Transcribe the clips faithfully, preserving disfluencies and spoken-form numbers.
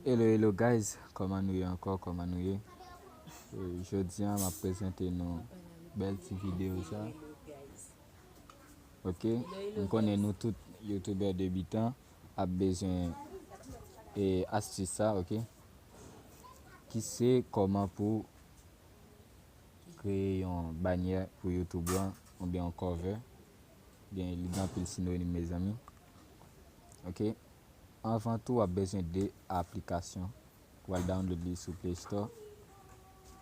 Hello, hello guys, kòman nou ye ankò, kòman nou ye? E, jodi a, m ap prezante nou bèl ti videyo sa. Ok, m konnen nou tout youtubè debitan ap bezwen e astis sa, ok? Ki se kòman pou kreye yon banyè pou YouTube lan, oubyen yon cover. Gen, li gen anpil sinonim, mezanmi. Ok. Anvan tou, w ap bezwen de aplikasyon. W al download li sou Play Store.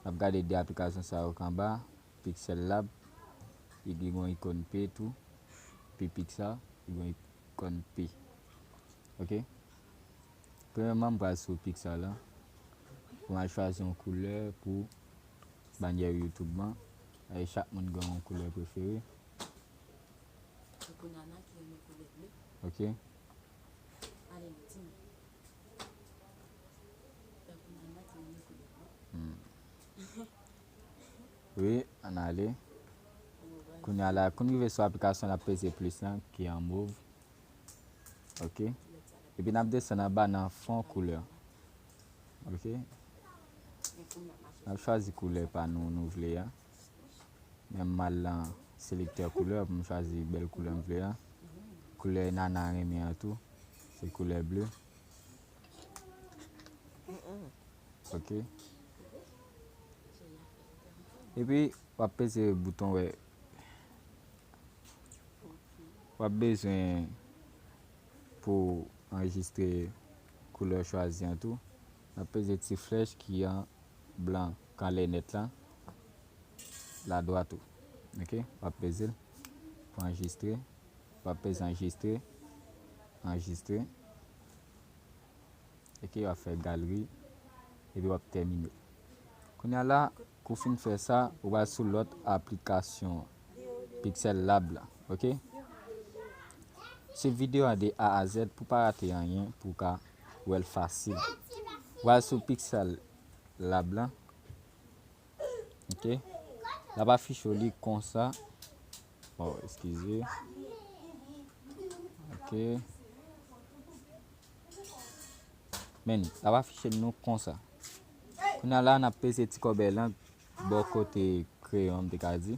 N ap gade de aplikasyon sa yo k anba. Pixel Lab. Li gen yon ikòn P tou. Pi Pixel. Li gen yon ikòn P. Ok. Premyèman, m pral sou Pixel la. Pou m al chwazi yon koulè pou banyè YouTube lan. E chak moun gen yon koulè prefere. Tankou Nana ki renmen koulè ble. Ok. Ale, di m. Tankou Nana ki renmen koulè ble. Hmm. Wi, ann ale. Kounye a la, kounye rive sou aplikasyon, n ap peze plis lan, ki an mov. Ok. Epi n ap desann anba nan fon koulè. Ok. N ap chwazi koulè pa nou, nou vle a. Men m al nan selektè koulè pou m chwazi bèl koulè m vle a. Koulè Nana renmen an tou. Se koulè ble. Ok. Epi, w ap peze bouton wè. W ap bezwen pou anrejistre koulè w chwazi an tou. W ap peze ti flèch ki an blan k anlè nèt la. La dwat ou. Ok? W ap peze l pou anrejistre. W ap peze anrejistre. Anrejistre. Ok, w ap fè galri, epi w ap tèmine. Kounye a la, kou w fin fè sa, ou pral sou lòt aplikasyon an, Pixel Lab la, ok? Swiv videyo a de A a Z pou w pa rate anyen, pou w ka wè l fasil. Ou pral sou Pixel Lab la. Ok. L ap afiche w li konsa. Oh, eskize. Ok. Men, l ap afiche nou konsa. Kounye a la, n ap peze ti kòbèy lan bò kote kreyon, m te ka di.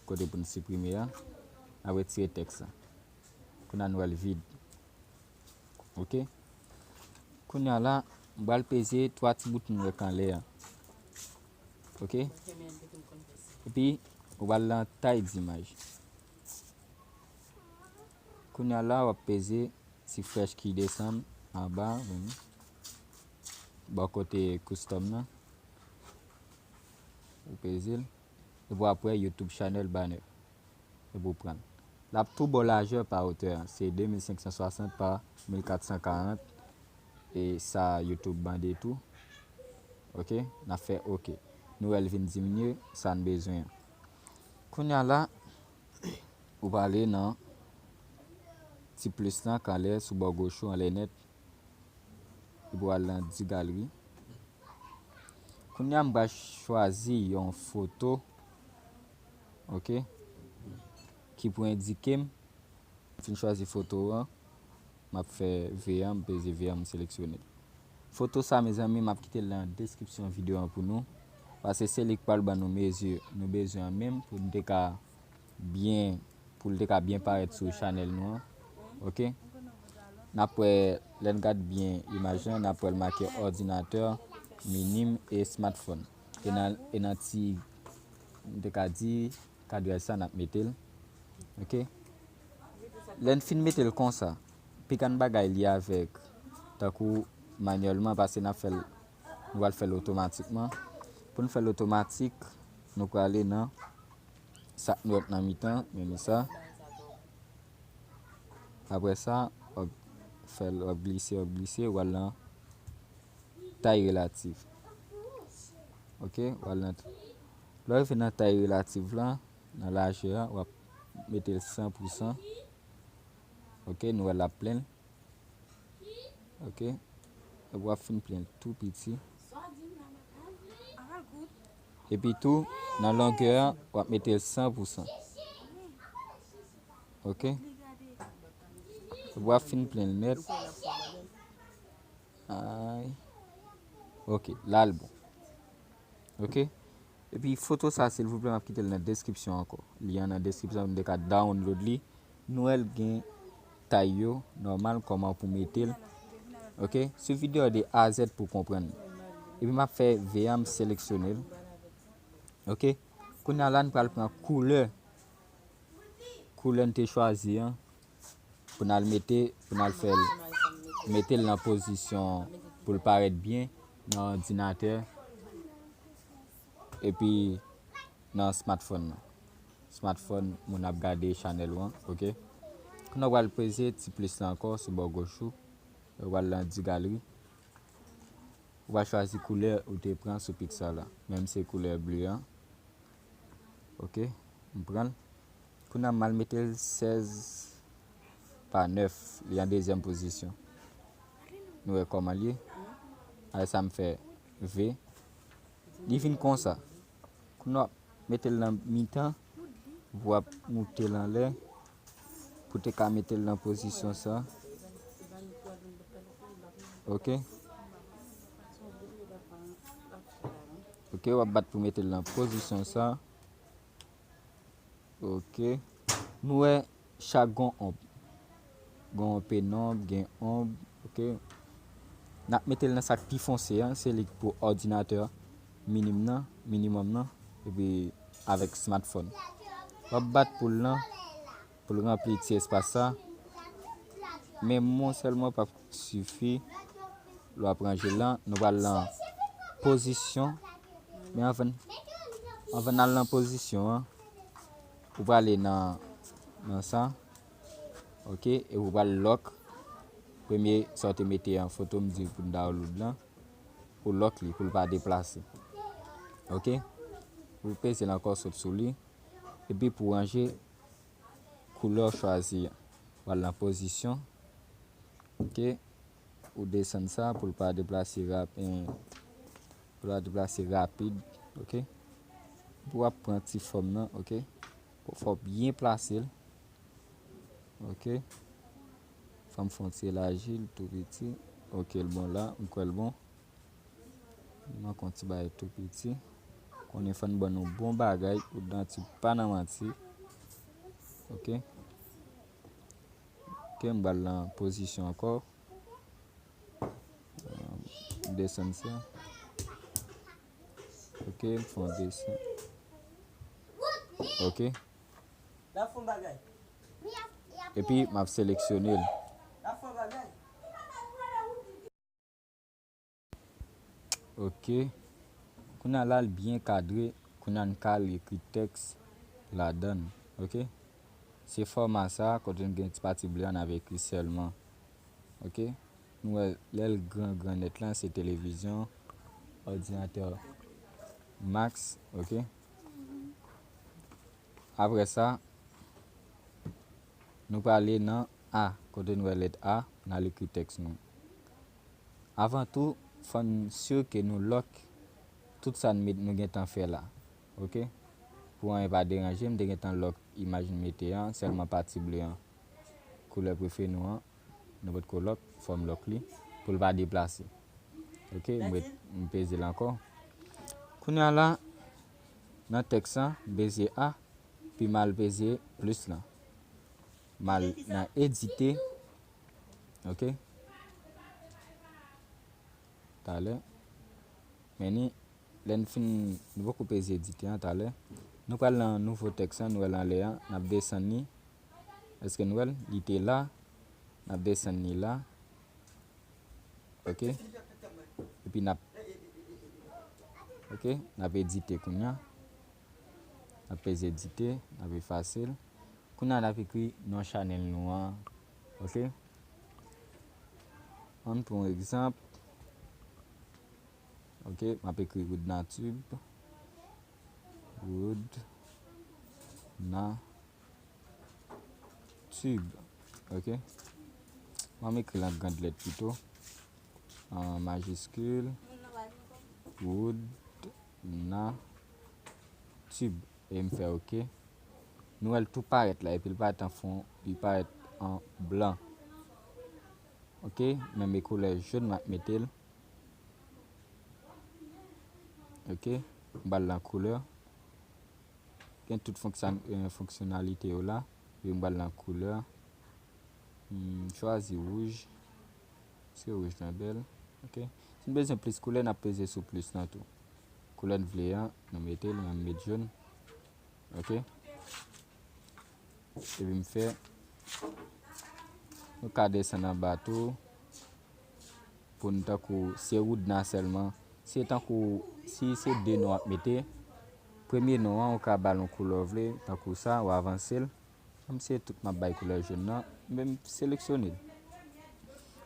Kote pou n siprime a. N ap retire tèks la. Kounye a nou wè l vid. Ok. Kounye a la, m pral peze twa ti bout nwè k anlè a. Ok. Epi, ou pral nan tay dimaj. Kounye a la, w ap peze ti flèch ki desann anba, bò kote custom nan. Ou peze l. Epi w ap wè YouTube Channel Banner. Epi w pran l. L ap tou ba w lajè pa otè an. Se de mil senk san swasant pa mil kat san karant. E sa YouTube mande tou. Ok? N ap fè ok. Nou wè l vin diminye sa n bezwen an. Kounye a la, ou prale nan ti plis lan k anlè sou bò goch ou anlè nèt. Epi w al nan di galri. Kounye a m pral chwazi yon foto, ok, ki pou endike m. M fin chwazi foto an, m ap fè V an, m peze V an, m seleksyone l. Foto sa, mezanmi, m ap kite l nan deskripsyon videyo an pou nou. Paske se li k pral ban nou mezi nou bezwen an menm pou n te ka byen, pou l te ka byen parèt sou chanèl nou an. Ok? N ap wè, lè n gad byen imaj lan, n ap wè l make òdinatè, minim e smartphone. E nan, e nan ti, m te ka di, kadraj sa, n ap mete l. Ok? Lè n fin mete l konsa, pi grann bagay li avèk, tankou manyèlman, paske n ap fè l, nou pral fè l otomatikman. Pou n fè l otomatik, nou prale nan sa k nwèt nan mitan, menm sa. Apre sa, w ap fè l, w ap glise, w ap glise, w al nan tay relatif. Ok, w al nan, lè w rive nan tay relatif la, nan lajè a, w ap mete l san pou san. Ok, nou wè l ap plen. Ok. Epi w ap fin plen l tou piti. Epi tou, nan longè a, w ap mete l san pou san. Ok. Epi w ap fin plen l nèt. Ay. Ok, la l bon. Ok. Epi foto sa, silvouplè, m ap kite l nan deskripsyon ankò. Li an nan deskripsyon, m te ka download li. Nou wè l gen tay yo, nòmal, kòman pou mete l. Ok. Swiv videyo a de A a Z pou w konprann. Epi m ap fè V a, m seleksyone l. Ok. Kounye a la, n pral pran koulè. Koulè n te chwazi an. Pou n al mete, pou n al fè l, mete l nan pozisyon pou l parèt byen nan òdinatè epi nan smartphone nan. Smartphone moun ap gade chanèl ou an, ok? Kounye a w pral peze ti plis la ankò sou bò goch ou, ou pral nan di galri. Ou va chwazi koulè ou te pran sou Pixar la. Men m se koulè ble an. Ok, m pran l. Kounye a m al mete l sèz pa nèf, li an dezyèm pozisyon. Nou wè kòman l ye? Apre sa m fè V. Li vin konsa. Kounye a w ap mete l nan mitan, epi w ap moute l anlè. Pou te ka mete l nan pozisyon sa. Ok. Ok, w ap bat pou mete l nan pozisyon sa. Ok. Nou wè chak gon onb. Gon penonb, gen onb, ok. N ap mete l nan sa k pi fonse an, se li k pou òdinatè minim nan, minimòm nan, epi avèk smartphone. W ap bat pou l nan, pou l ranpli ti espas sa. Men m on sèlman p ap sifi. Lè w ap ranje l lan, nou pral nan pozisyon. Men anvan, anvan n al nan pozisyon an, ou prale nan, nan sa. Ok, e ou pral lòk. Premye sa w te mete an foto m di pou n download lan. Ou lòk li pou l pa deplase. Ok, ou peze l ankò sot sou li. Epi pou ranje koulè w chwazi an. Pral nan pozisyon. Ok. Ou desann sa pou l pa deplase rap-, eh, pou l pa deplase rapid. Ok. Pou w ap pran ti fòm nan, ok. Fò w byen plase l. Ok. Fò m fè yon ti elaji l tou piti. Ok, l bon la. M kwè l bon. M manke yon ti bagay tou piti. Konnen fò n ban nou bon bagay pou dan ti pa nan manti. Ok. Ok, m pral nan pozisyon ankò. M desann sa. Ok, m fè yon desann. Ok. Epi, m ap seleksyone l. Ok. Kounye a la, l byen kadre. Kounye a, n ka al ekri tèks ladan l. Ok. Se fòma sa a, kote n gen ti pati ble a, n ap ekri sèlman. Ok. Nou wè, lè l gran, gran nèt la, se televizyon, òdinatè Max. Ok. Apre sa, nou prale nan A, kote nou wè lèt A, n al ekri tèks nou. Avan tou, fò n si ke nou lòk tout sa n met, nou gentan fè la. Ok? Pou anyen pa deranje, m te gentan lòk imaj m mete an, sèlman pati ble an. Koulè prefere nou an, nou potko lòk, fò m lòk li, pou l pa deplase. Ok? M ret, m peze l ankò. Kounye a la, nan tèks la, m peze A, pi m al peze plis la. M al nan edite. Ok? Talè. Men ni, lè n fin, nou poko peze edite an talè. Nou pral nan nouvo tèks la, nou wè l anlè a, n ap desann li. Èske nou wè l? Li te la, n ap desann li la. Ok? Epi n ap, ok, n ap edite kounye a. N ap peze edite, n ap efase l. Kounye a n ap ekri non chanèl nou an. Ok? Ann pran yon egzanp. Ok, m ap ekri Roodna Tube. Roodna Tube. Ok. Ban m ekri l an grand lèt pito. An majiskil. Roodna Tube. E m fè ok. Nou wè l tou parèt la, epi l parèt an fon, li parèt an blan. Ok, menm e koulè jòn m ap mete l. Ok, m ba l nan koulè. Gen tout fonksyon, eh, fonksyonalite yo la. Epi m ba l nan koulè. Hmm, chwazi wouj. Paske wouj lan bèl. Ok. Si n bezwen plis koulè, n ap peze sou plis lan tou. Koulè n vle an, nou mete l, mwen m met jòn. Ok. Epi m fè, nou ka desann anba tou. Pou n tankou, se wood nan sèlman. Se tankou, si se de non w ap mete, premye non an, ou ka ba l yon koulè w vle, tankou sa, ou avanse l. Kòm se tout m ap bay koulè jòn nan, men m seleksyone l.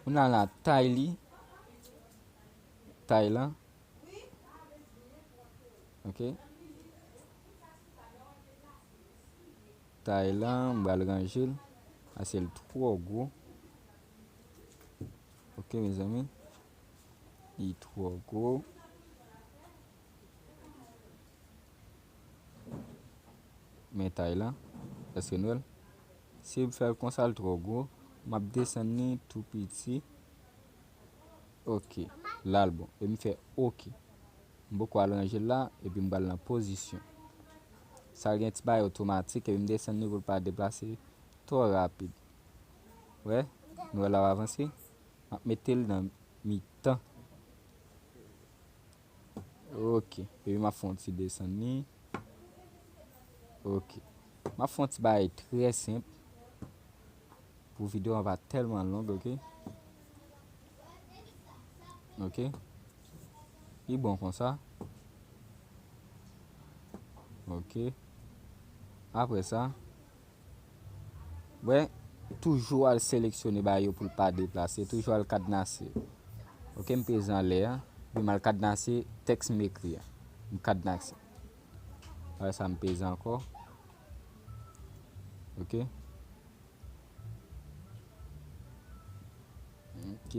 Kounye a la, tay li, tay lan. Ok. Tay lan, m pral ranje l. Paske l twò gwo. Ok, mezanmi. Li twò gwo. Men tay lan, èske nou wè l? Si m fè l konsa, l twò gwo. M ap desann li tou piti. Ok. La l bon. E m fè ok. M poko al ranje l la, epi m pral nan pozisyon. Sa gen ti bagay otomatik, epi m desann li pou l pa deplase twò rapid. Wè, nou wè la w avanse. M ap mete l nan mitan. Ok, epi m ap fè yon ti desann li. Ok. M ap fè yon ti bagay trè senp. Pou videyo an pa tèlman long, ok? Ok. Li bon konsa. Ok. Apre sa, wè, toujou al seleksyone bagay yo pou l pa deplase, toujou al kadnase. Ok, m peze anlè a, epi m al kadnase tèks m ekri a. M kadnase. Apre sa, m peze ankò. Ok. Ok.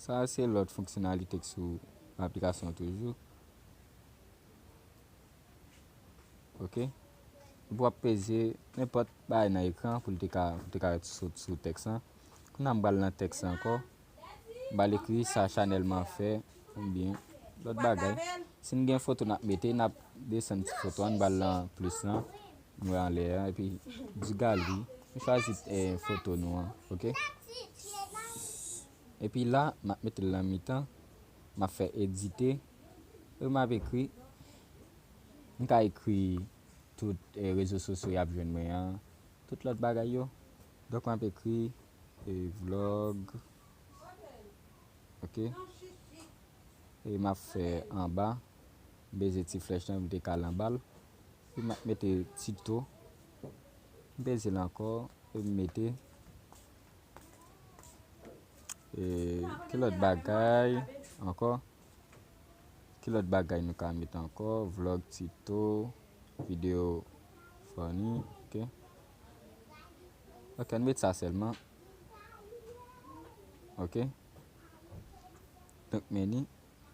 Sa se lòt fonksyonalite k sou aplikasyon an toujou. Ok. Epi w ap peze nenpòt bagay nan ekran pou l te ka, pou l te ka sot sou tèks lan. Kounye a m pral nan tèks lan ankò. M pral ekri sa chanèl m an fè, oubyen lòt bagay. Si n gen foto n ap mete, n ap desann ti foto a, n pral nan plis lan, nou wè anlè a, epi di galeri, nou chwazi, eh, foto nou an, ok? Epi la, m ap mete l nan mitan, m ap fè edite, epi m ap ekri, m ka ekri tout, eh, rezo sosyo y ap jwenn mwen an, tout lòt bagay yo. Donk, m ap ekri, eh, vlog, ok? E m ap fè anba, m peze ti flèch lan, m te kale anba l. E m ap mete tito, m peze l ankò, e m mete, e, ki lòt bagay ankò? Ki lòt bagay nou ka mete ankò? Vlog, tito, videyo funny, ok. Ok, ann met sa sèlman. Ok. Donk, meni,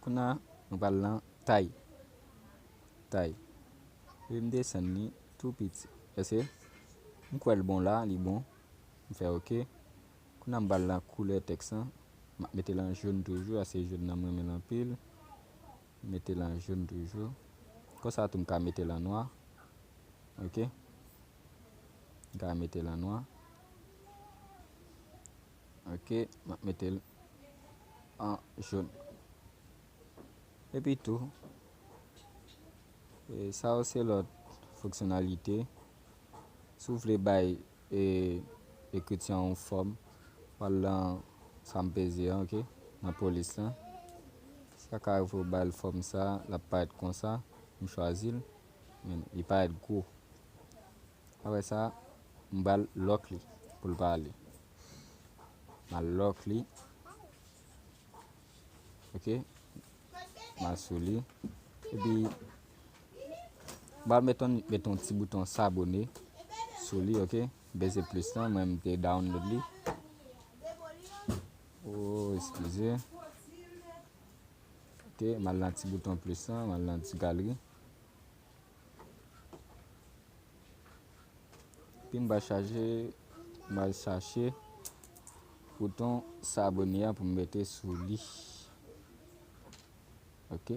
kounye a, nou pral nan tay. Tay. Epi m desann li tou piti. Èske m kwè l bon la, li bon. M fè ok. Kounye a m pral nan koulè tèks lan. M ap mete l an jòn toujou, paske jòn nan m renmen l anpil. Mete l an jòn toujou. Konsa tou m ka mete l an nwa. Ok. M ka mete l an nwa. Ok, m ap mete l an jòn. Epi tou, e, sa yo se lòt fonksyonalite. Si w vle bay, e, ekriti an yon fòm, w al nan sa m peze an, ok, nan polis lan. Sa ka rive w ba l fòm sa, l ap parèt konsa, m chwazi l, men li parèt gwo. Apre sa, m pral lòk li pou l pa ale. M al lòk li. Ok. M al sou li. Epi, m pral met yon, met yon ti bouton sabone sou li, ok. M peze plis lan, mwen m te download li. Oh, eskize. Ok, m al nan ti bouton plis lan, m al nan ti galeri. Epi m pral chaje M al chache bouton s'abonner a pou m mete sou li. Ok.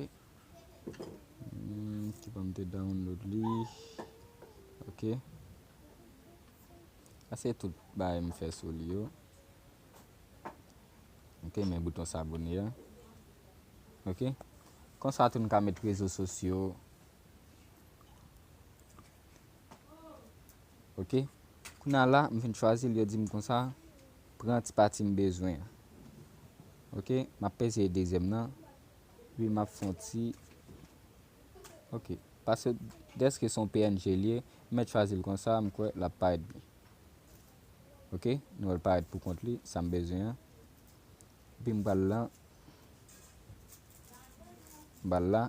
Hmm, ki ban m te download li. Ok. Sa se tout bagay m fè sou li yo. Ok, men bouton s'abonner a. Ok. Konsa tou n ka met rezo sosyo. Ok. Kounye a la, m fin chwazi l, yo di m konsa, pran ti pati m bezwen an. Ok, m ap peze dezyèm nan. Epi m ap fè yon ti, ok. Paske dèske se yon P N G l ye, m mèt chwazi l konsa, m kwè l ap parèt byen. Ok, nou wè l parèt pou kont li, sa m bezwen an. Epi m pral lan, m pral la,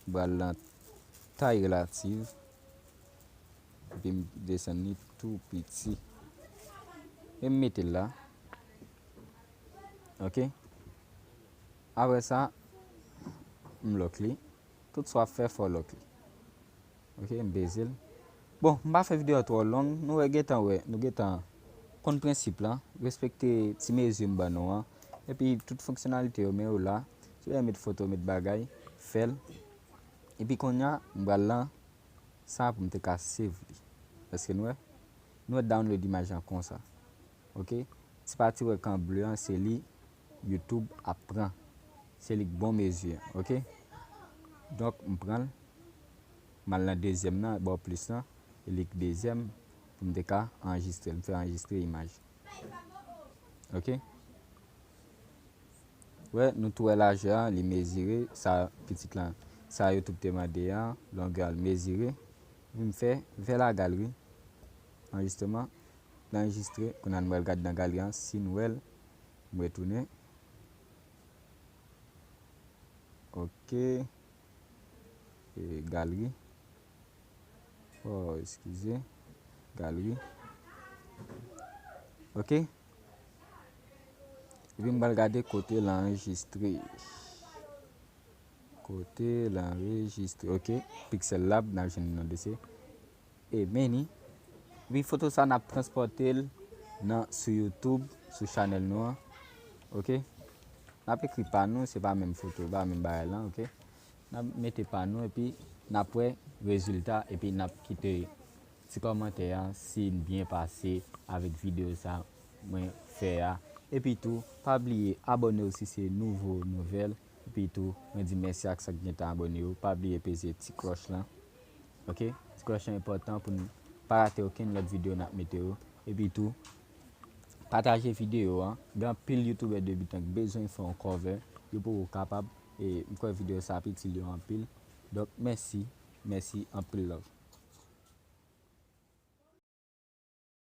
m pral lan tay relative, epi m desann li tou piti. E m mete l la. Ok. Apre sa, m lock li. Tout sa w ap fè, fò w lock li. Ok, m peze l. Bon, m pa fè videyo a twò long, nou wè gentan wè, nou gentan konn prensip la, respekte ti mezi m ban nou an. Epi tout fonksyonalite yo, men yo la, si w vle met foto, met bagay, fè l. Epi kounye a, m pral lan sa pou m te ka save li. Èske nou wè? Nou wè download imaj lan konsa. Ok? Ti pati w wè k an ble an, se li YouTube ap pran. Se li k bon mezi an, ok? Donk, m pran l, m al nan dezyèm nan, bò plis lan, e li k dezyèm, pou m te ka anrejistre l. M fè anrejistre imaj. Ok? Wè, nou tou wè lajè a, li mezire, sa pitit lan, sa YouTube te mande a, longè a, l mezire. Epi m fè, m fè la galri. Anrejistreman, l anrejistre. Kounye a nou pral gade nan galri an, si n wè l, m retounen. Ok. E, galri. Oh, eskize. Galri. Ok. Epi m pral gade kote l anrejistre. Kote l anrejistre. Ok. Pixel Lab, n a jwenn non de se. E meni. Epi foto sa n ap transpòte l nan, sou YouTube, sou chanèl nou an. Ok. N ap ekri pa nou, se pa menm foto, pa menm bagay lan, ok. N ap mete pa nou epi n ap wè rezilta epi n ap kite ti kòmantè a si n byen pase avèk videyo sa mwen fè a. Epi tou, pa bliye abòne w si se nouvo nouvèl. Epi tou, mwen di mèsi ak sa k gentan abòne yo. Pa bliye peze ti klòch lan. Ok? Ti klòch lan enpòtan pou n pa rate okenn lòt videyo n ap mete yo. Epi tou, pataje videyo an. Gen anpil youtubè debitan k bezwen fè yon cover. Yo poko kapab. E m kwè videyo sa ap itil yo anpil. Donk, mèsi. Mèsi, anpil love.